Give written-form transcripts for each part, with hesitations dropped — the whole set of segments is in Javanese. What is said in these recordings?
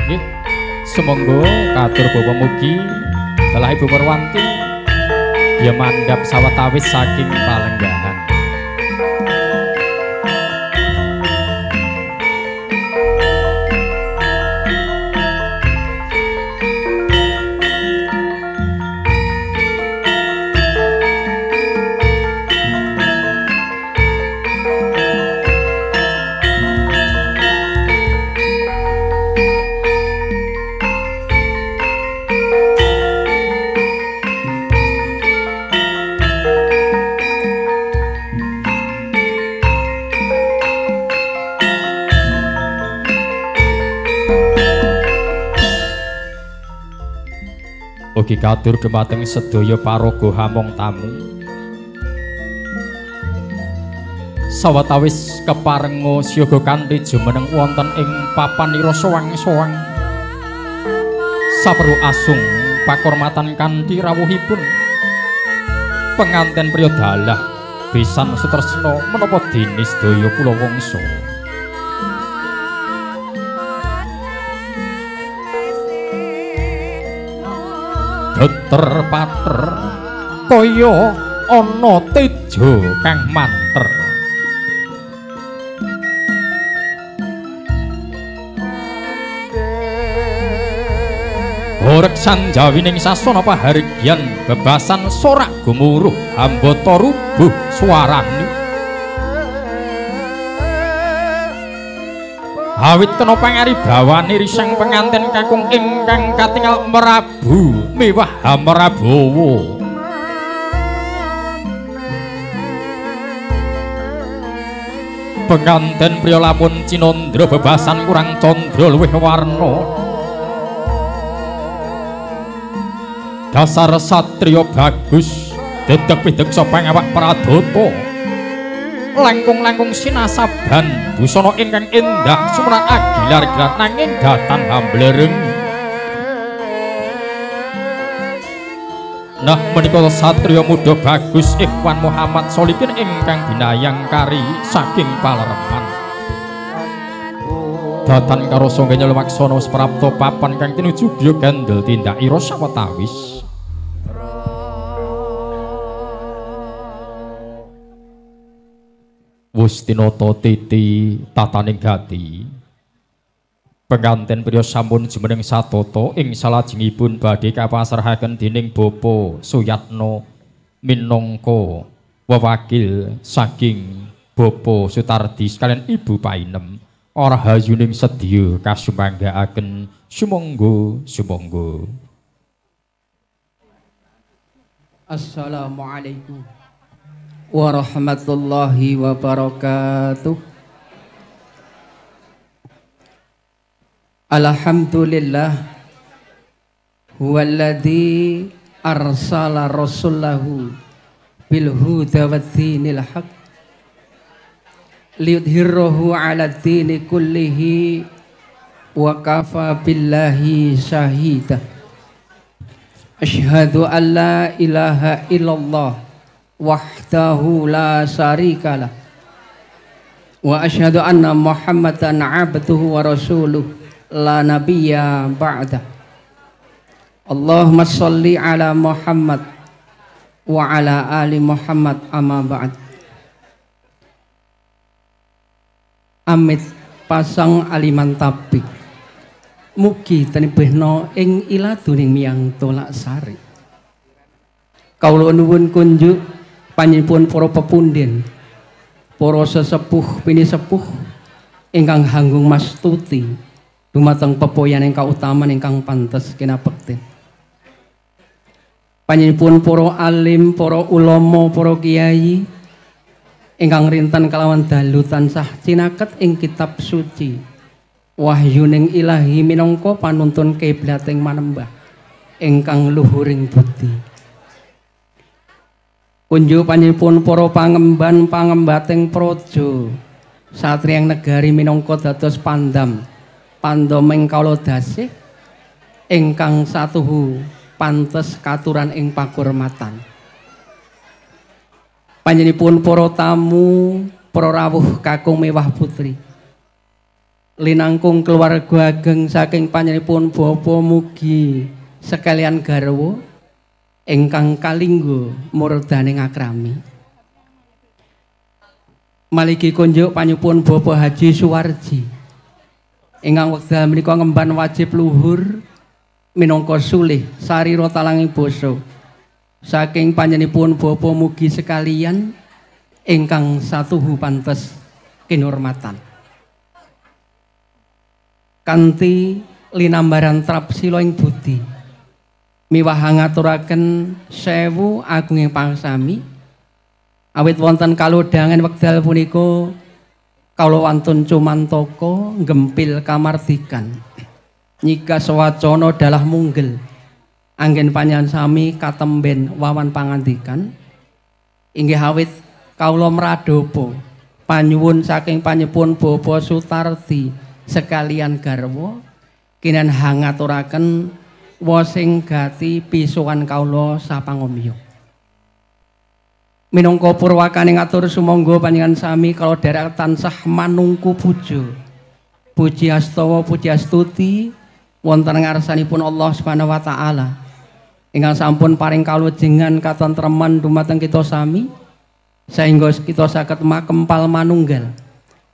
Nggih. Sumangga katur bapa mugi dalah Ibu Purwanti ya mandhap sawetawis saking palenggahan. Ugi katur dumateng sedaya paraga hamong tamu. Sawetawis keparenga siaga kanthi jumeneng wonten ing papanira sowang-sowang. Saperlu asung pakurmatan kanthi rawuhipun penganten priya dalah besan sutresna menapa dene sedaya kula wangsa. Geter pater kaya ana teja kang manter. Horeg sanjawining sasana pahargyan bebasan sorak gumuruh hambata rubuh swarane. Awit kena pangaribawane risang penganten kakung ingkang katingal merabu miwah hamrabawa. Penganten priya lamun cinandra bebasan kurang candra luwih warna. Dasar satriya bagus dedeg pideksa pangawak pradata. Langkung-langkung sinasaban busana ingkang endah sumuran agilar-gilar nanging datan hamblereng. Nah menika satriya muda bagus Ikhwan Muhammad Solikin ingkang binayang kari saking Palereman. Datan karo sangganya lumaksana wis prapta papan kang tinuju griya gandel tindakira sawetawis. Wus tinata titi tataning gati. Penganten priya sampun jumeneng satata ing salajengipun badhe kapasrahaken dening Bapa Suyatno minangka wewakil saking Bapa Sutardi sekalian Ibu Painem. Ora hayuning sedya kasumanggaaken sumangga sumangga. Assalamualaikum warahmatullahi wabarakatuh. Alhamdulillah huwallazi arsala rasulahu bil huda waddinil haq liyudhhirahu 'ala dini kullihi wa kafa billahi syahida. Asyhadu an la ilaha illallah wahdahu la syarikalah wa asyhadu anna Muhammadan abduhu wa rasuluh la nabiyya ba'da. Allahumma sholli ala Muhammad wa ala ali Muhammad amma ba'd. Amit pasang aliman tabik mugi tinebihna ing iladuning miyang tolak sari. Kawula nuwun kunjuk panjenenganipun para pepunden, para sesepuh pinisepuh ingkang hanggung mastuti dumateng pepoyan ingkang kautaman ingkang pantes kinapekten. Panjenenganipun para alim, para ulama, para kiai ingkang rinten kalawan dalu tansah cinaket ing kitab suci wahyuning ilahi minangka panuntun kiblating manembah ingkang luhuring budi. Kunjuk panjenenganipun para pangemban pangembating praja satriyang negari minangka dados pandam pandomeng kawula dasih ingkang satuhu pantes katuran ing pakurmatan. Panjenenganipun para tamu, para rawuh kakung mewah putri Linangkung keluarga ageng saking panjenenganipun Bapak Mugi sekalian garwa ingkang kalinggo murdaning akrami. Maliki kunjuk panyuwun Bapak Haji Suwarji ingkang wekdal menika ngemban wajib luhur minangka sulih sarira talanging basa saking panjenenganipun Bapak Mugi sekalian ingkang satuhu pantes kinurmatan. Kanthi linambaran trapsila ing budi miwah ngaturaken sewu agunging pangsami awit wonten kalodhangan wekdal punika kawula wantun cumantaka gempil kamardikan nyigas wacana dalah munggel anggen panjenengan sami katemben wawan pangandikan inggih awit kawula mradhapa panyuwun saking panyepun Bapak Sutardi sekalian garwa kinan hangaturaken wasing gati pisuwan kawula sapangomyo. Minangka purwakane ngatur sumangga panjenengan sami kala derek tansah manungku puja. Puji astawa puji astuti wonten ngarsanipun Allah Subhanahu wa taala ingkang sampun paring kalujengan katentreman dumateng kita sami sehingga kita saged makempal manunggal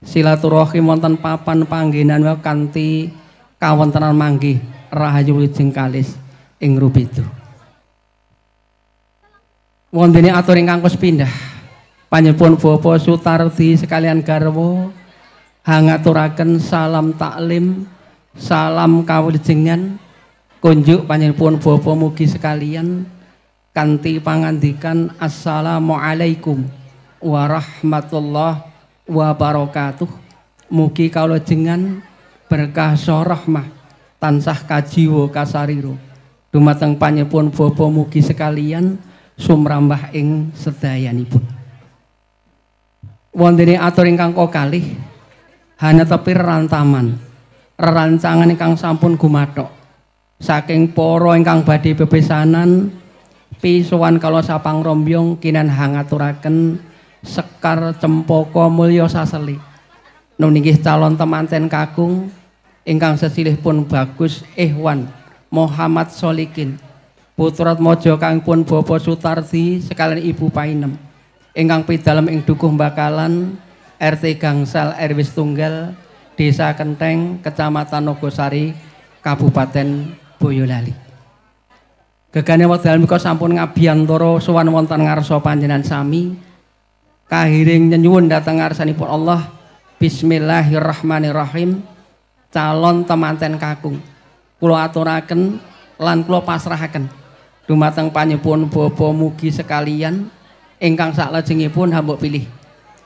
silaturahim wonten papan panggenan kanthi kawontenan manggih rahayu wilujeng kalis ing rubidu. Wontene atur ingkang pindah panjenengan Bapak Sutardi sekalian garwa hangaturaken salam taklim, salam kawilujengan kunjuk panjenengan Bapak Mugi sekalian kanthi pangandikan assalamualaikum warahmatullahi wabarakatuh. Mugi kawilujengan berkah rahmah tansah kajiwa kasarira dumateng panjenengan Bapak Mugi sekalian sumrambah ing sedayanipun. Wontene atur ingkang kalih hanetepi rerantaman rerancangan ingkang sampun gumathok saking para ingkang badhe bebesanan pisuwan kala sapang rombyong kinan hangaturaken sekar cempaka mulya saseli nun inggih calon temanten kakung ingkang sesilih pun Bagus Ihwan Muhammad Solikin putra Atmaja kang pun Bapak Sutardi sekalian Ibu Painem ingkang pidalem ing Dukuh Bakalan RT Gangsal RW Setunggal Desa Kenteng Kecamatan Nogosari Kabupaten Boyolali. Gegane wekdal menika sampun ngabiyantara sowan wonten ngarsa panjenengan sami kahiring nyenyuwun dhateng ngarsanipun Allah. Bismillahirrahmanirrahim. Calon temanten kakung kula aturaken lan kula pasrahaken dumateng panjenengan Bapak Mugi sekalian ingkang saklajengipun hambuk pilih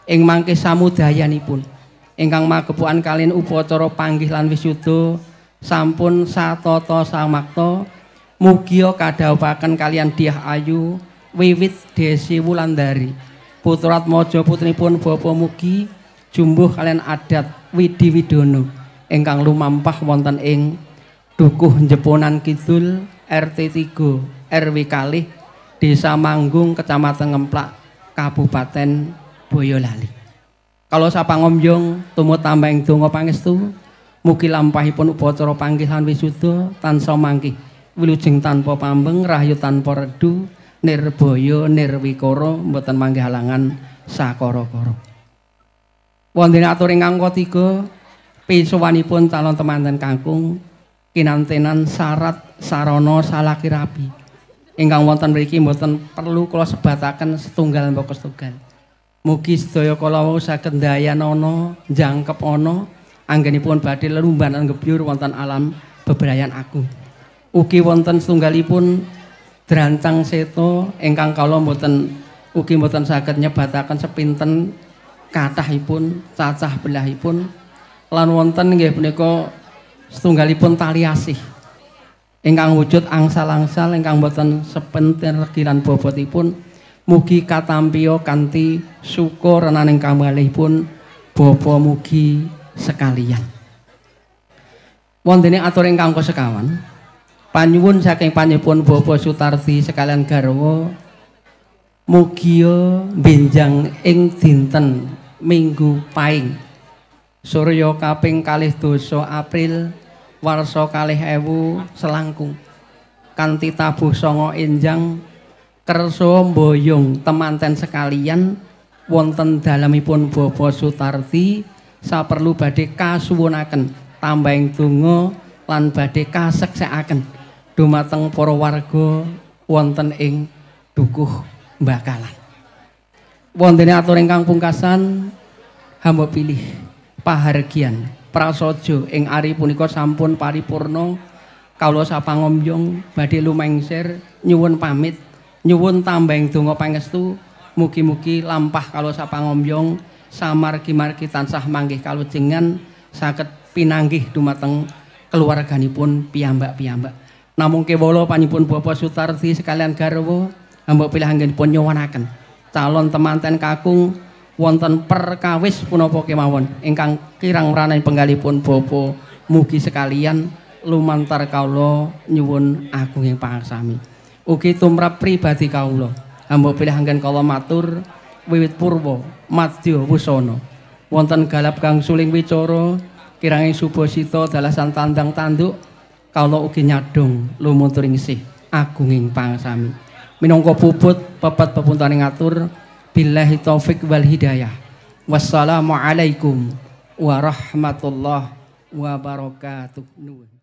ing mangke samudayanipun ingkang magepokan kaliyan upacara panggih lan wisuda sampun satata samakta mugia kadhawuhaken kaliyan Diah Ayu Wiwit Desi Wulandari putra Atmaja putrinipun Bapak Mugi jumbuh kaliyan adat Widi Widono ingkang lumampah wonten ing Dukuh Jeponan Kidul RT 3 RW kalih Desa Manggung Kecamatan Ngemplak Kabupaten Boyolali. Kalau sapangombyong tumut tambahing donga pangestu mugi lampahipun upacara panggih lan wisuda tansah mangkih wilujeng tanpa pambeng rahayu tanpa redu nirbaya nirwikara mboten manggih halangan sakara-kara. Wonten atur ingkang katiga pisuwanipun calon temanten kakung kinantenan syarat sarana salaki rabi ingkang wonten mriki mboten perlu kula sebataken setunggal mbaka setunggal. Mugi sedaya kala wau saged ndayanana jangkep ana anggenipun badhe lelumban lan gebyur wonten alam bebrayan agung. Ugi wonten setunggalipun drancang seta ingkang kala mboten ugi mboten saged nyebataken sepinten kathahipun cacah belahipun lan wonten nggih punika setunggalipun tali asih ingkang wujud angsal-angsal ingkang boten sepenten regi lan bobotipun mugi katampiya kanthi syukur renaning kamalihipun Bapak Mugi sekalian. Wontene atur ingkang sekawan panyuwun saking panjenengan Bapak Sutardi sekalian garwa mugia benjang ing dinten Minggu Paing Surya kaping 22 April warsa 2000 selangkung kanthi tabuh 9 enjang kersa mboyong temanten sekalian wonten dalemipun Bapak Sutarti saperlu badhe kasuwunaken tambahing donga lan badhe kaseksekaken dumateng para warga wonten ing Dukuh Bakalan. Wontene atur ingkang pungkasan hamba pilih pahargyan prasaja ing ari punika sampun paripurna. Kawula sapangombyong badhe lumengser nyuwun pamit, nyuwun tambahing donga pangestu, mugi-mugi lampah kawula sapangombyong samargi-margi tansah manggih kalujengan saged pinanggih dumateng keluarganipun piyambak-piyambak. Namung kewala panipun Bapak Sutarti sekalian garwa hamba pilih anggenipun nyuwunaken calon temanten kakung wonten perkawis punapa kemawon ingkang kirang wrananing penggalipun Bapak mugi sekalian lumantar kawula nyuwun agunging pangaksami. Ugi tumrap pribadi kawula hamba pilih anggen kawula matur wiwit purwa madya wusana wonten galap gangsuling wicara kiranging subasita dalasan tandang tanduk kawula ugi nyadong lumunturing sih agunging pangaksami. Minangka puput pepet pepuntaning atur billahi taufik wal hidayah. Wassalamualaikum warahmatullahi wabarakatuh.